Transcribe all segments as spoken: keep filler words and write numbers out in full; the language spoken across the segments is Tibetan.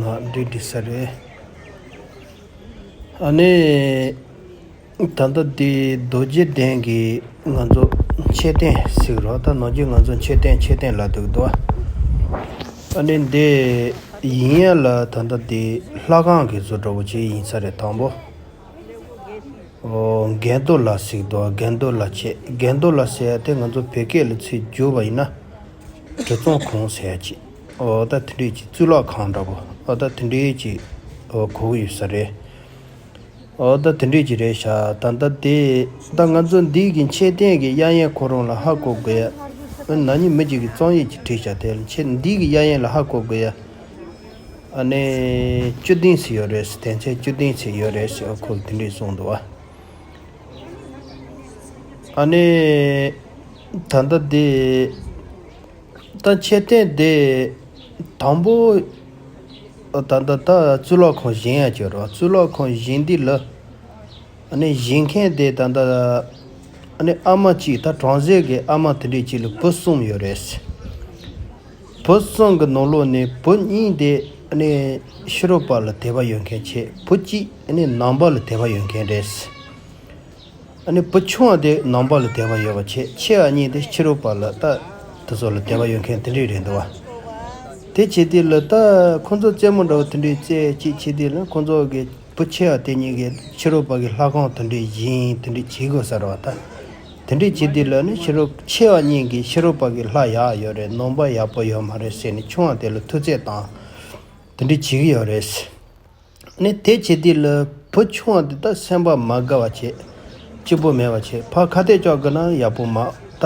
ང་འདི་འདྲི་ས་རེད། ཨ་ནི། ད་ལྟ་འདི་རྡོ་རྗེ་གདན་གྱི་ང་ཚོ་མཆོད་རྟེན་ཟེར་རོ། ད་ནང་རྒྱུ་ང་ཚོ་མཆོད་རྟེན་མཆོད་རྟེན་ལབ་འདུག་དོ། ཨ་ནི་འདི་ཡིན་ཡ་ལ་ད་ལྟ་འདི་ལྷ་ཁང་གི་བཟོ་འདྲ་བོ་ཅིག་ཡིན་ས་རེད། དང་པོ། ཨོ། གན་དྷོ་ལ་ཟེར་དོ། གན་དྷོ་ལ་བྱས། གན་དྷོ་ལ་ཟེར་ཡ་དེ་ང་ཚོ་བོད་སྐད་ལ་ཚུར་བསྒྱུར་བ་ཡིན་ན། གྲི་ཚོང་ཁང་ཟེར་ཡ་ཅིག་ཨོ་ད་དེ་འདྲས་ཅིག་གཙུག་ལག་ཁང་འདྲ་བོ། ཨོ་ད་དེ་འདྲས་ཅིག་ཨོ་གོ་གི་ཡོད་ས་རེད། ཨོ་ད་དེ་འདྲས་ཅིག་རེད་ཤག་ད་ལྟ་དེ། ད་ང་ཚོ་འདི་གི་མཆོད་རྟེན་གྱི་གཡས་གཡོན་ཁོ་རང་ལ་ཧ་གོ་དགོས་ཡ། ན་ནིང་མི་གཅིག་གིས་རྩོམ་ཡིག་ཅིག་བྲིས་ཤག་དེ་ལ་མཆོད། འདི་གི་གཡས་གཡོན་ལ་ཧ་གོ་དགོས་ཡ། ཨ་ནི། བཅུ་བདུན་ཙམ་ཡོད་རེད། དོན་ཚན་བཅུ་བདུན་ཙམ་ཡོད་རེད་ཟེར་ཨ་ཁོས་དེ་འདྲས་གསུངས་འདུག་བ། ཨ་ནི། ད་ལྟ་དེ། ད་མཆོད་རྟེན་དེ། དང་པོ། ད་ལྟ་ད་གཙུག་ལག་ཁང་བཞེངས་ཡ་ཅིག་ཡོད་རེད་བ། གཙུག་ལག་ཁང་བཞེངས་དུས་ལ། ཨ་ནི་བཞེངས་མཁན་དེ་ད་ལྟ། ཨ་ནི་ཨ་མ་གཅིག་ད་བྲམ་ཟེ་གི་ཨ་མ་དེ་འདྲས་གཅིག་ལ་བུ་གསུམ་ཡོད་རེད། བུ་གསུམ་གི་ནང་ལོགས་ནས་བུ་གཉིས་དེ་ཨ་ནི་ཕྱི་རོལ་པ་ལ་དད་པ་ཡོད་མཁན་བྱས། བུ་གཅིག་ཨ་ནི་ནང་པ་ལ་དད་པ་ཡོད་མཁན་རེད། ཨ་ནི་བུ་ཆུང་བ་དེ་ནང་པ་ལ་དད་པ་ཡོད་པ་བྱས། ཆེ་བ་གཉིས་དེ་ཕྱི་རོལ་པ་ལ་ད་དེ་ཚོ་ལ་དད་པ་ཡོད་མཁན་དེ་འདྲས་རེད་འདུག་བ། དེ་བྱེད་དུས་ལ་ད་ཁོ་ཚོ་རྩེད་མོ་འདྲ་བོ་དེ་འདྲས་རྩེད་ཅིག་བྱེད་དུས་ལ་ཁོ་ཚོ་གི་བུ་ཆེ་བ་དེ་གཉིས་ཀྱིས་ཕྱི་རོལ་པ་གི་ལྷ་ཁང་དེ་འདྲས་བཞེངས་དེ་འདྲས་བྱེད་དགོས་ས་རེད་བ་ད། དེ་འདྲས་བྱེད་དུས་ལ་ནི་ཕྱི་རོལ་ཆེ་བ་གཉིས་ཀྱིས་ཕྱི་རོལ་པ་གི་ལྷ་ཡག་ཡོད་རེད། ནང་པ་ཡག་པོ་ཡོད་མ་རེད་ཟེར་ནས་ཆུང་བ་དེ་ལ་ཐུགས་རྗེ་བཏང་། དེ་འདྲས་བྱེད་ཀྱི་ཡོད་རེད། ནི་དེ་བྱེད་དུས་ལ་བུ་ཆུང་བ་དེ་ད་སེམས་པ་མ་དགའ་བ་བྱས། སྐྱིད་པོ་མེད་པ་བྱས། ཕར་ཁ་གཏད་གཅོག་དགོས་ན་ཡག་པོ་མ་ད་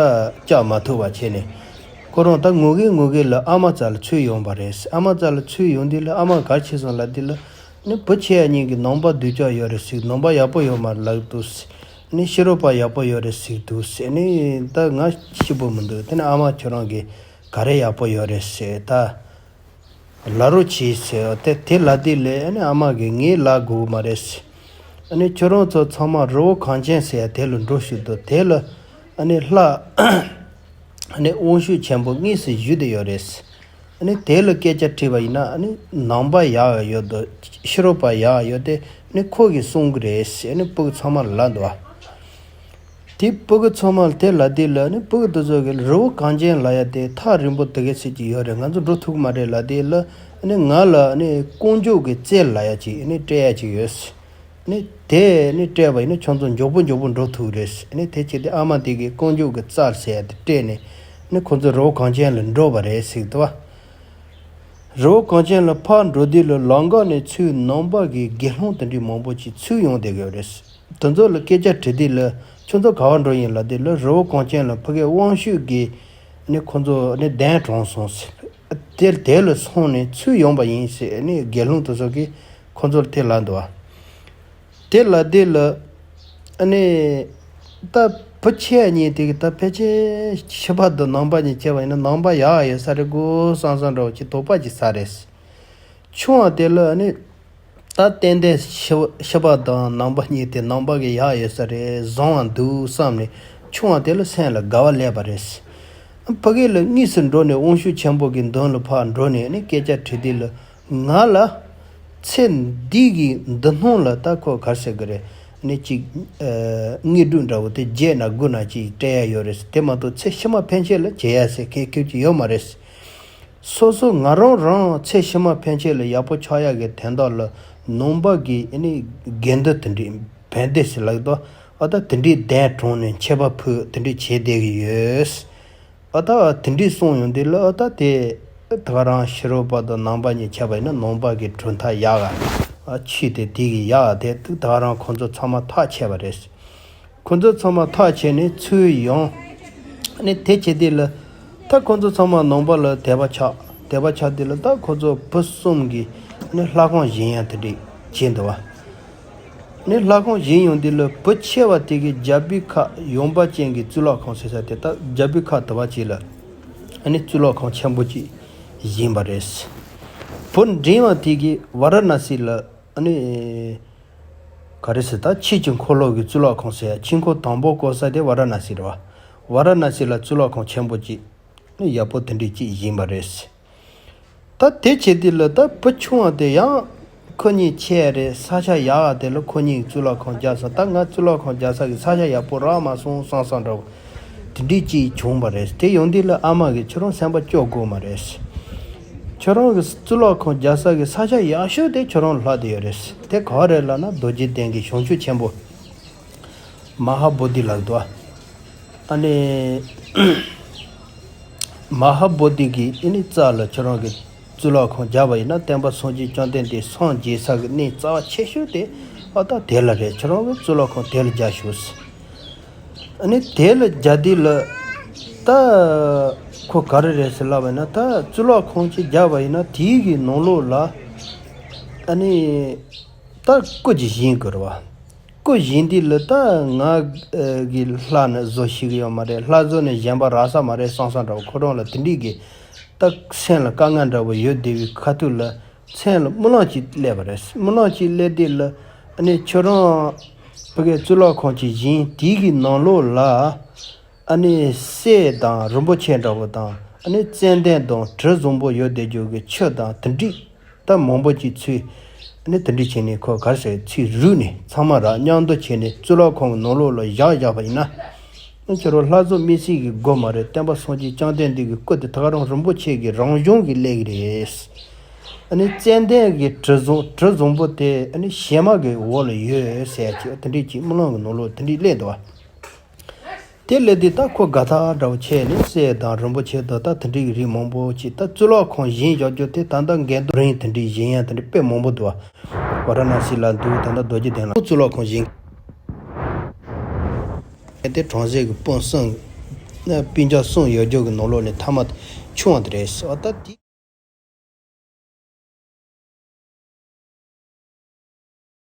གཅོག་མ་ཐུབ་པ་བྱས་ནས། ཁོ་རང་ད་ངུ་གི་ངུ་གི་ལ་ཨ་མ་རྩ་ལ་ཚུར་ཡོང་བ་རེད། ཨ་མ་རྩ་ལ་ཚུར་ཡོང་དུས་ལ་ཨ་མ་ག་རེ་བྱས་སོང་ལབ་དུས་ལ། ནི་བུ་ཆེ་བ་གཉིས་ཀྱིས་ནང་པ་སྡུག་ཅག་ཡོད་རེད་ཟེར། ནང་པ་ཡག་པོ་ཡོད་མ་རེད་ལབ་འདུག་ནི་ཕྱི་རོལ་པ་ཡག་པོ་ཡོད་རེད་ཟེར་འདུག་ནི་ད་ང་སྐྱིད་པོ་མི་འདུག་དེ་ནི་ཨ་མ་ཁྱོད་རང་གིས་ག་རེ་ཡག་པོ་ཡོད་རེད་ཟེར་ད། ལབ་རོགས་གྱིས་ཟེར་དེ་དེ་ལབ་དུས་ལ་ཨ་ནི་ཨ་མ་གིས་ངས་ལབ་དགོས་མ་རེད། ཨ་ནི་ཁྱོད་རང་ཚོ་ཚང་མ་རི་བོ་གངས་ཅན་ཟེར་ཡ་དེ་ལ་འགྲོ་ཤོག་དང་། དེ་ལ་ཨ་ནི་ལྷ། ཨ་ནི་དབང་ཕྱུག་ཆེན་པོ་དངོས་སུ་བཞུགས་བསྡད་ཡོད་རེད། ཨ་ནི་དེ་ལ་སྐད་ཆ་དྲིས་པ་ཡིན་ན་ཨ་ནི་ནང་པ་ཡག་ཡོད་དང་ཕྱི་རོལ་པ་ཡག་ཡོད་དེ་ཨ་ནི་ཁོ་གིས་གསུང་གི་རེད་ཟེར་ཨ་ནི་སྤུ་གུ་ཚང་མ་ལ་ལབ་འདུག་བ། དེ་སྤུ་གུ་ཚང་མ་ལ་དེ་ལབ་དུས་ལ་ནི་སྤུ་གུ་དེ་ཚོ་གིས་རི་བོ་གངས་ཅན་ལབ་ཡ་དེ་ཐག་རིང་པོ་དེ་ག་ཚོད་ཅིག་ཡོད་རེད། ང་ཚོ་འགྲོ་ཐུབ་ཀྱི་མ་རེད་ལབ་དུས་ལ་ནི་ང་ལ་ནི་དཀོན་མཆོག་གི་རྩེ་ལབ་ཡ་ཅིག་ནི་སྤྲད་ཡ་ཅིག་ཡོད། ནི་དེ་ནི་སྤྲད་པ་ཡིན་ན་ཁྱོད་ཚོ་མགྱོགས་པོ་མགྱོགས་པོ་འགྲོ་ཐུབ་རེད། ནི་དེ་བྱས་ཏེ་ཨ་མ་དེ་གིས་དཀོན་མཆོག་གི་རྩ་ཟེར་ཡ་དེ་སྤྲད་ནས་ནི་ཁོ་ཚོ་རི་བོ་གངས་ཅན་ལ་འགྲོ་བ་རེད་ཟེར་གི་འདུག་བ། རི་བོ་གངས་ཅན་ལ་ཕར་འགྲོ་དུས་ལ་ལམ་ཁ་ནས་ཚུར་ནང་པ་གི་དགེ་སློང་དེ་འདྲའི་མང་པོ་ཅིག་ཚུར་ཡོང་བསྡད་ཀྱི་ཡོད་རེད། དེ་ཚོ་ལ་སྐད་ཆ་དྲིས་དུས་ལ་ཁྱོད་ཚོ་ག་པར་འགྲོ་ཡིན་ལབ་དུས་ལ་རི་བོ་གངས་ཅན་ལ་ཕ་གིའི་དབང་ཕྱུག་གི་ནི་ཁོ་ཚོ་ནི་གདན་དྲངས་སོང་ཟེར། དེ་དེ་ལ་སོང་ནས་ཚུར་ཡོང་པ་ཡིན་ཟེར་ནི་དགེ་སློང་དེ་ཚོ་གིས་ཁོ་ཚོར་དེ་ལབ་འདུག་བ། དེ་ལ་དེ་ལ། ཨ་ནི། ད་བུ་ཆེ་བ་གཉིས་དེ་གི་ད་ཕལ་ཆེར་ཕྱི་པ་དང་ནང་པ་གཉིས་ཕྱེ་བ་ཡིན་ན་ནང་པ་ཡག་ཡོད་ས་རེད་གོ་བསམ་བསམ་འདྲ་བོ་ཅིག་དོགས་པ་ཅིག་ཟ་རེད། ཆུང་བ་དེ་ལ་ཨ་ནི། ད་ཏན་ཏན་ཕྱི་ཕྱི་པ་དང་ནང་པ་གཉིས་དེ་ནང་པ་གི་ཡག་ཡོད་ས་རེད། བཟང་བ་འདུག་བསམ་ནས་ཆུང་བ་དེ་ལ་སེམས་ལ་དགའ་བ་སླེབས་པ་རེད། ཕ་གི་ལ་དངོས་སུ་འགྲོ་ནས་དབང་ཕྱུག་ཆེན་པོ་གི་མདུན་ལ་ཕར་འགྲོ་ནས་ཨ་ནི་སྐད་ཆ་དྲིས་དུས་ལ། ང་ལ་ཚེ་འདི་གི་འདི་སྣང་ལ་ད་ཁོ་ག་རེ་ཟེར་གི་རེད། ནི་གཅིག་ཨ་དངོས་གྲུབ་འདྲ་བོ་དེ་བརྒྱད་ན་དགུ་ན་གཅིག་སྤྲད་ཡ་ཡོད་རེད། དེ་མ་གཏོགས་ཚེ་ཕྱི་མ་ཕན་ཆད་ལ་བྱེད་ཡ་ཟེར་མཁན་ཁྱོད་ཀྱི་ཡོད་མ་རེད། སོ་སོ་ང་རང་རང་ཚེ་ཕྱི་མ་ཕན་ཆད་ལ་ཡག་པོ་ཆགས་ཡ་གི་དོན་དག་ལ་ནང་པ་གི་ཨ་ནི་དགེ་འདུན་དེ་འདྲའི་བན་དེ་ཟེར་ལབ་ཀྱི་འདུག་ཨ་ད་དེ་འདྲའི་གདན་དྲངས་ནས་མཆོད་པ་ཕུལ་དེ་འདྲའི་བྱེད་བསྡད་ཀྱི་ཡོད། ཨ་ད་དེ་འདྲའི་གསུངས་ཡོང་དུས་ལ་ཨ་ད་དེ་ད་ག་རང་ཕྱི་རོལ་པ་དང་ནང་པ་གཉིས་ཁྱབ་པ་ཡིན་ན་ནང་པ་གི་གྲུབ་མཐའ་ཡག་ག་ཨ་ཆོས་དེ་དེ་གི་ཡག་ག་དེ་ད་ག་རང་ཁོང་ཚོ་ཚང་མ་ཐག་ཆད་པ་རེད། ཁོང་ཚོ་ཚང་མ་ཐག་ཆད་ནས་ཚུར་ཡོང་། ཨ་ནི་དེ་བྱེད་དུས་ལ་ད་ཁོང་ཚོ་ཚང་མ་ནང་པ་ལ་དད་པ་ཆགས། དད་པ་ཆགས་དུས་ལ་ད་ཁོང་ཚོ་བུ་གསུམ་གྱིས་ཨ་ནི་ལྷ་ཁང་བཞེངས་ཡ་དེ་འདྲས་བྱས་འདུག་བ། ནི་ལྷ་ཁང་བཞེངས་ཡོང་དུས་ལ་བུ་ཆེ་བ་དེ་གིས་རྒྱལ་པོའི་ཁབ་ཡངས་པ་ཅན་གྱི་གཙུག་ལག་ཁང་ཟེར་ས་དེ་ད་རྒྱལ་པོའི་ཁབ་དེ་བ་ཅིག་ལ་ཨ་ནི་གཙུག་ལག་ཁང་ཆེན་པོ་ཅིག་བཞེངས་པ་རེད། བུ་འབྲིང་བ་དེ་གིས་ཝཱ་ར་ཎ་སི་ལ་ཨ་ནི་ག་རེ་ཟེར་ད་ཆོས་ཀྱི་འཁོར་ལོ་གི་གཙུག་ལག་ཁང་ཟེར་ཡ་ཆོས་འཁོར་དང་པོ་བསྐོར་ས་དེ་ཝཱ་ར་ཎ་སི་རེད་བ། ཝཱ་ར་ཎ་སི་ལ་གཙུག་ལག་ཁང་ཆེན་པོ་ཅིག་ནི་ཡག་པོ་དེ་འདྲས་ཅིག་བཞེངས་པ་རེད། ད་དེ་བྱེད་དུས་ལ་ད་བུ་ཆུང་བ་དེ་ཡང་ཁོ་གཉིས་ཆེ་རེད། ས་ཆ་ཡག་དེ་ལ་ཁོ་གཉིས་གཙུག་ལག་ཁང་རྒྱག་ས། ད་ང་གཙུག་ལག་ཁང་རྒྱག་ས་གི་ས་ཆ་ཡག་པོ་རག་མ་སོང་བསམ་བསམ་འདྲ་བོ་དེ་འདྲའི་ཅིག་བྱུང་བ་རེད། དེ་ཡོང་དུས་ལ་ཨ་མ་གིས་ཁྱོད་རང་སེམས་པ་སྐྱོ་དགོས་མ་རེད། ཁྱོད་རང་གི་གཙུག་ལག་ཁང་རྒྱག་ས་གི་ས་ཆ་ཡག་ཤོས་དེ་ཁྱོད་རང་ལ་ལྷག་བསྡད་ཡོད་རེད། དེ་ག་རེད་ལབ་ན་རྡོ་རྗེ་གདན་གྱི་བྱང་ཆུབ་ཆེན་པོ་མ་ཧཱ་བོ་དྷི་ལབ་འདུག་ཨ་ནི་མ་ཧཱ་བོ་དྷི་གི་ཨ་ནི་རྩ་ལ་ཁྱོད་རང་གི་གཙུག་ལག་ཁང་རྒྱག་པ་ཡིན་ན་སྟོན་པ་སངས་རྒྱས་བཅོམ་ལྡན་འདས་སངས་རྒྱས་ས་གི་གནས་རྩ་བ་ཆེ་ཤོས་དེ་ཨ་ད་དེ་ལ་རེད། ཁྱོད་རང་གི་གཙུག་ལག་ཁང་དེ་ལ་རྒྱག་ཤོག་ཨ་ནི་དེ་ལ་རྒྱག་དུས་ལ་ད་ཁོ་ག་རེ་རེད་ཟེར་ལབ་པ་ཡིན་ན། ད་གཙུག་ལག་ཁང་ཅིག་རྒྱག་པ་ཡིན་ན་དེའི་གི་ནང་ལོགས་ལ་ཨ་ནི་ད་སྐུ་ཅིག་བཞེངས་དགོས་རེད་བ། སྐུ་བཞེངས་དུས་ལ་ད་ང་གི་ལྷ་ནི་བཟོ་ཤེས་ཀྱི་ཡོད་མ་རེད། ལྷ་བཟོ་ནི་གཞན་པ་རག་ས་མ་རེད་བསམ་བསམ་འདྲ་བོ། ཁོ་རང་ལ་དེ་འདྲའི་གི་ད་སེམས་ལ་དཀའ་ངལ་འདྲ་བོ་ཡོད་བསྡད་པའི་ཁ་ཐུག་ལ་སེམས་ལ་སྨོན་ལམ་ཅིག་སླེབས་པ་རེད། སྨོན་ལམ་ཅིག་སླེབས་དུས་ལ་ཨ་ནི་ཁྱོད་རང་ཕ་གིའི་གཙུག་ལག་ཁང་ཅིག་བཞེངས། དེའི་གི་ནང་ལོགས་ལ་ཨ་ནི་སྲས་དང་རིན་པོ་ཆེ་འདྲ་བོ་དང་ཨ་ནི་ཙན་དན་དང་དྲི་བཟང་པོ་ཡོད་བསྡད་རྒྱུ་གི་ཆུ་དང་དེ་འདྲའི་ད་མང་པོ་ཅིག་ཚུར་ཨ་ནི་དེ་འདྲའི་བྱས་ནས་ཁོ་ག་རེ་ཟེར་ཚུར་རུལ་ནས་ཚང་མ་ར་མཉམ་དུ་བྱས་ནས་གཙུག་ལག་ཁང་གི་ནང་ལོགས་ལ་བཞག་བཞག་པ་ཡིན་ན། ཁྱོད་རང་ལྷ་བཟོ་མི་སྲིད་ཀྱི་དགོས་མ་རེད། སྟོན་པ་སངས་རྒྱས་བཅོམ་ལྡན་འདས་ཀྱི་སྐུ་དེ་ད་ག་རང་རིན་པོ་ཆེ་གི་རང་བྱུང་གི་སླེབས་ཀྱི་རེད། ཨ་ནི་ཙན་དན་གྱི་དྲི་བཟང་དྲི་བཟང་པོ་དེ་ཨ་ནི་གཞས་མ་གི་འོག་ལ་ཡོད་ཟེར་ཅིག་དེ་འདྲའི་ཅིག་སྨོན་ལམ་གྱི་ནང་ལོགས་དེ་འདྲའི་སླེབས་འདུག་བ། དེ་སླེབས་དུས་ད་ཁོ་དགའ་ཐག་འདྲ་བོ་བྱས་ནས་སྲས་དང་རིན་པོ་ཆེ་དང་ད་དེ་འདྲའི་རིགས་མང་པོ་ཅིག་ད་གཙུག་ལག་ཁང་བཞེངས་བཞག་རྒྱུ་དེ་ད་ལྟ་འགན་དུ་རིང་དེ་འདྲའི་བཞེངས་ཡ་དེ་འདྲའི་དཔེ་མང་པོ་འདུག་བ། ཝཱ་ར་ཎ་སི་ལ་འདུག་ད་ལྟ་རྡོ་རྗེ་གདན་ལ་གཙུག་ལག་ཁང་བཞེངས། དེ་བྲམ་ཟེ་གི་སྤུན་གསུམ། སྤུན་ཀྱག་གསུམ་ཡོད་རྒྱུ་གི་ནང་ལོགས་ནས་ཐ་མ་ཆུང་བ་དེ་རེད་ཟེར་བ། ད་དེ་